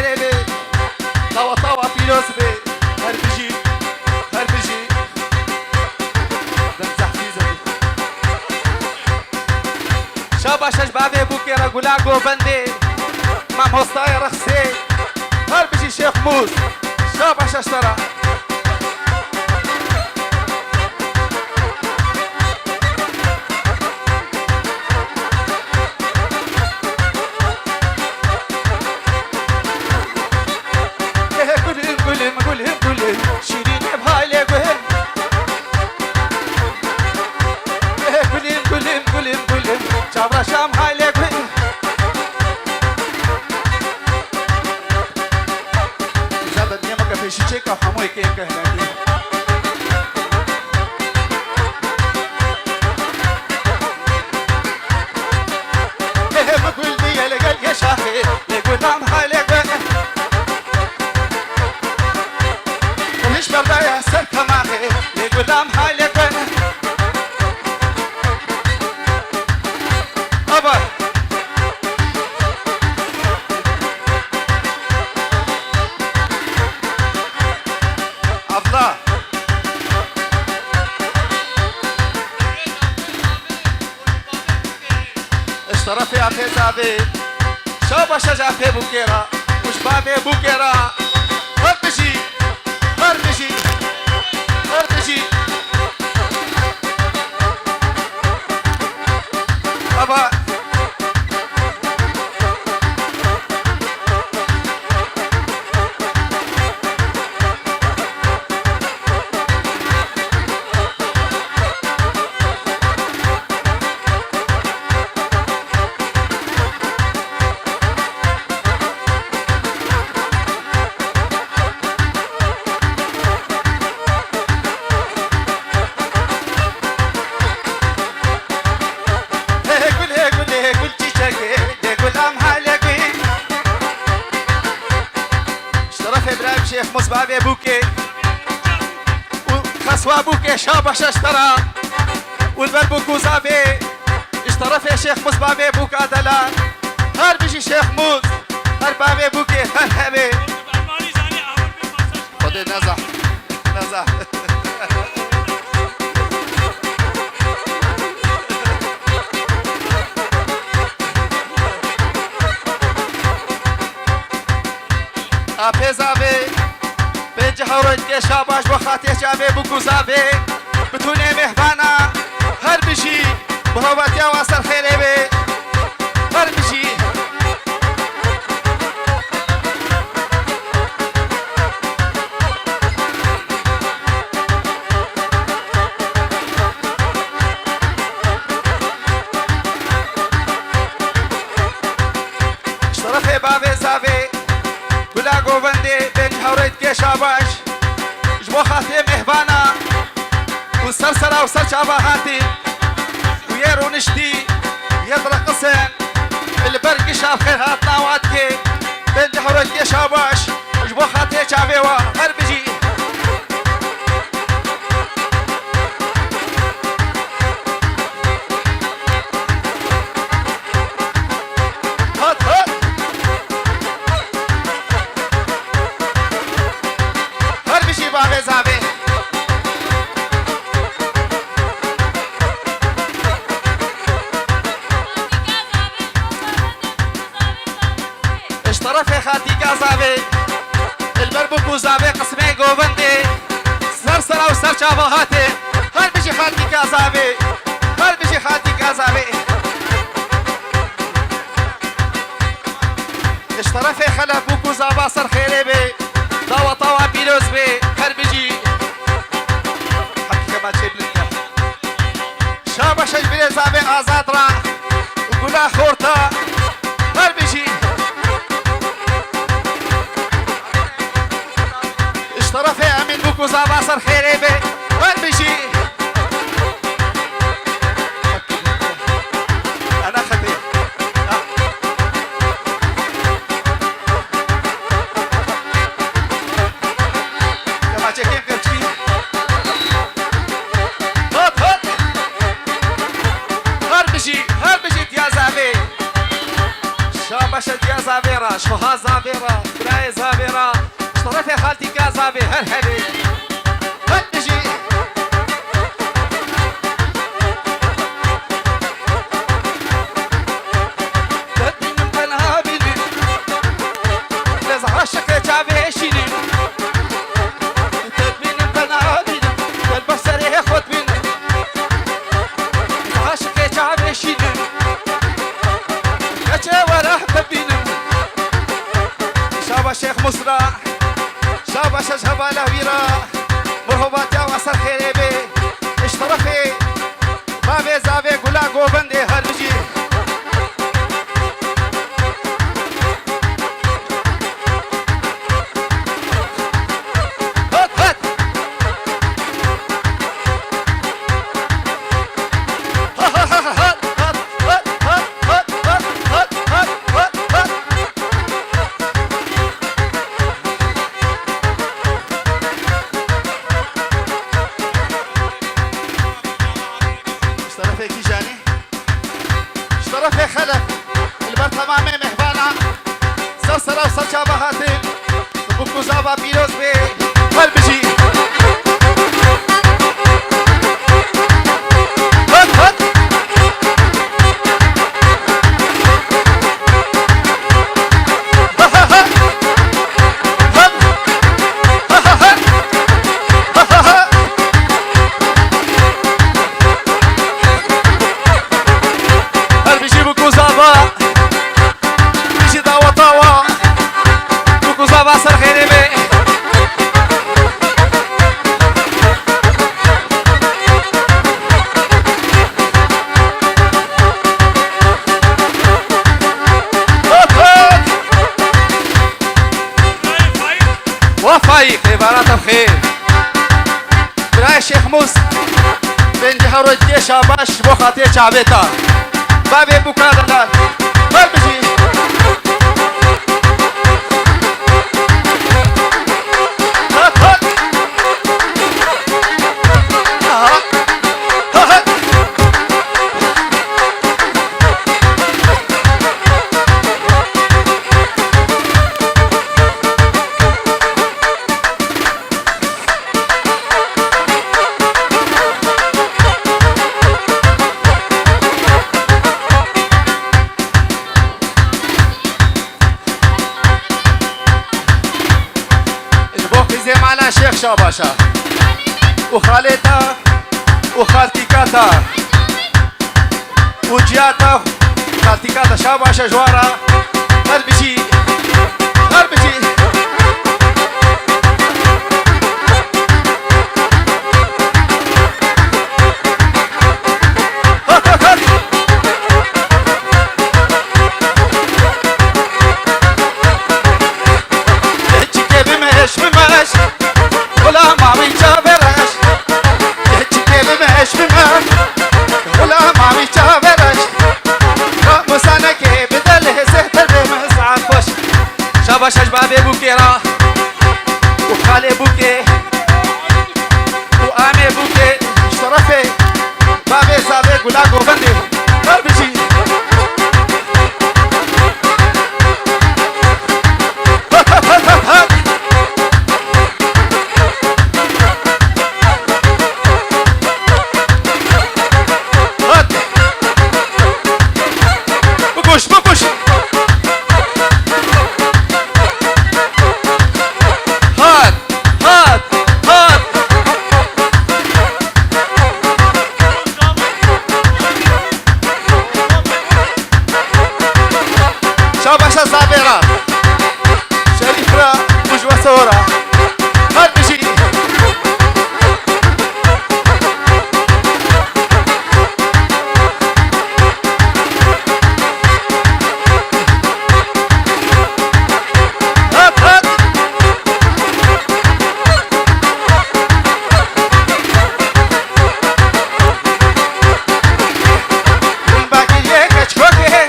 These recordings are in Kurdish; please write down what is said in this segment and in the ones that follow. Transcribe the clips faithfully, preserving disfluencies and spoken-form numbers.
Lê bê, dawa tawa pîroz bê. Her bijî, her bijî. Dem zehfî zedî. Şabaş ji bavê bûkê re gula govendê. Mamostayê rexsê. Her bijî Şêx Mûs. Şabaş ji te re. Gulüm, gulüm, gulüm, gulüm, şîrîn ev halê gul. Gulüm, gulüm, gulüm, gulüm, çavra şam halê gul. Zaten niye maka peşi çeka, hemû eke eke helal. Hê, hê, min gul diye li gel ye şaxê, lê gulam halê gul. Hiç berdaya ser kemaxê, lê gulam halê gul. Aba. Abla. Ji terefê apê zavê. Şabaş ji apê bûkê re. Û ji bavê bûkê re. Her bijî. Her bijî. Her bijî. Aba. Hê gulê gulê gul çîçekê, lê gulam halê gul. Ji terefê birayê Şêx Mûs bavê bûkê û xeswa bûkê şabaş ji te re. Û li ber bûk û zavê, ji terefê Şêx Mûs bavê bûka delal. Her bijî Şêx Mûs, her bavê bûkê, her hebê. Xwedê neza. Neza. Apê zavê, pênc hewrên dikê şabaş bo xatê çavê bûk û zavê. Bitûnê mêhvana, her bijî, bi hawatiya wa ser xêrê bê. Her bijî. Ji terefê bavê zavê, gula govendê, pênc hewrê dike şabaş. Ji bo xatê mêhvana û ser sera û ser çava hatî û yê rûniştî, yê direqisin, li ber gişa xêr hatina wa dikê, pênc hewrê dike şabaş. Ji bo xatirê çavê wa her bijî. Hat, hat. Her bijî bavê zavê. Ji terefê xatîka zavê, li ber bûk û zavê qismê govindê, ser sera û ser çava hatê, her bijî xatîka zavê, her bijî xatîka zavê. Ji terefê xelef bûk û zava ser xêrê bê, dawa tawa pîroz bê, her bijî. Hemî kemaçê bilind e. Şabaş ji birê zavê azad re û gula xorta her bijî. Ji terefê Emîn bûk û zava ser xêrê bê her bijî. Ana xetê. Kemaçekên qirçî. Hat, hat. Her bijî, her bijî diya zavê. Şabaş diya zavê re, şoha zavê re. Zavê ra, ji terefê xaltîka zavê her hebê. Her bijî. Te bînim te nabînim. Ez aşiqê çavê şînim. Te bînim te nabînim. Te li ber serê xwe dibînim. Ez aşiqê çavê şînim. Keçê were bibînim. Şaba Şêx Musra. Şaba şeş hevala wî ra. Merhebatiya we ser xêrê bê. Ji terefê bavê zavê gula govendê her bijî. Hat, hat. Ji terefê kîjanê? Ji terefê xelef, li ber temamê mêhvana, ser sera û ser çava hatin, bûk û zava pîroz bê, her bijî. Hat, hat. Her bijî bûk û zava. Bijî daweta wa. Bûk û zava ser xêrê bê. Hop, hop. Wa Faîq, êvara te bi xêr. Birayê Şêx Mûs, pêncî hewro dikê şabaş bo xatê çavê ta. Bavê bûka delal. Her bijî. Hat, hat. Aha. Ha, ha. Ji bo qîzê mala Şêx Şabaşa û xalê ta û xaltîka ta û ciya ta, xaltîka ta Şabaşa ji wan re. Her bijî, her bijî. Hat, hat, hat. Keçikê bimeş, bimeş. Xulama wî çavê reş. Keçikê bimeş, bimeş. Xulama wî çavê reş. Ka musanekê bide lê zêhtir bê min zaf xweş. Şabaş ji bavê bûkê re û xalê bûkê û amê bûkê ji terefê bavê zavê gula govendê. Her bijî. Hat, hat, hat, hat, hat. Hat. Bikuş, bikuş. Hat, hat, hat. Şabaşa Zabê ra. Şerîf ra û ji we sewra. Her bijî. Hat, hat. Bakiriyê keçkokê,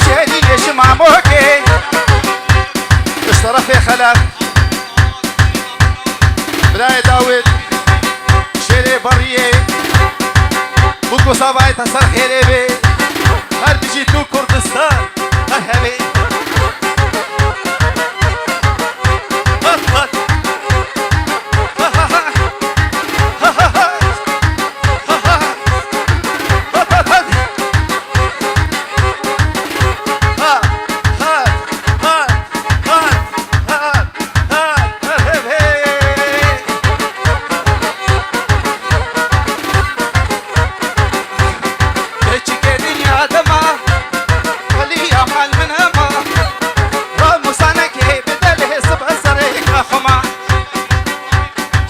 şêrînê şima mokê. Ji terefê xelef, birayê Dawid, şêrê beriyê, bûk û zavayê te ser xêrê bê. Her bijî tu Kurdistan, her hebê.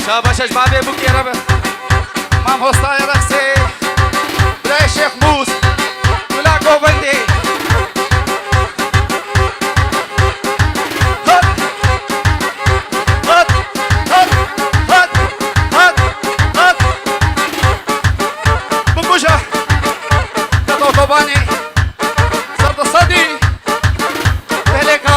Çabaşa ji bavê bûkê re be. Mamostayê reqsê. Birayê Şêx Mûs. Gula Govendê. Hat! Hat! Hat! Hat! Hat! Hat! Bikuja. Teto Kobanê. Sed sedî. Belêka.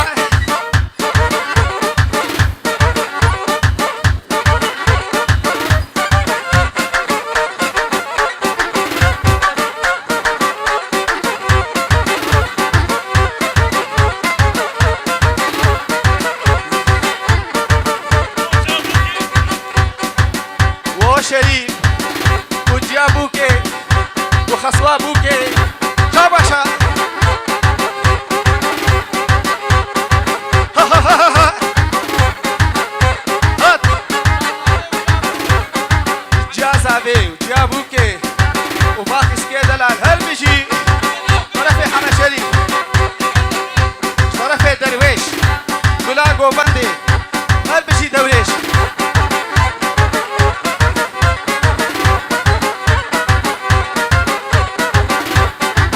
Wo Şerîf û Ciya Bûkê û Xeswa Bûkê. Çabaşa. Ha, ha, ha, ha, ha. Hat. Ciya Zavê û Ciya Bûkê û Bakiskê Delal her bijî. Şerefê Heme Şerîf. Şerefê Derwêş. Gula Govendê. Her bijî Derwêş.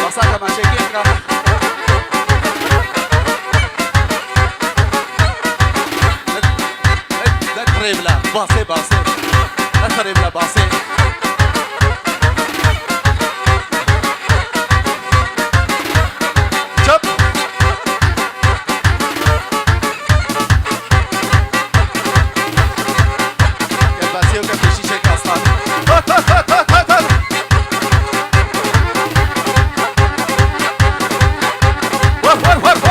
Basa temaşekê bira. Net, net rê bila. Basê, basê. Net rê bila, basê. Çap. Gel basê, gel pêşî çek aslan. Hat, hat, hat, hat, hat, hat. War, war, war.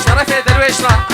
Şerefê derwêşna.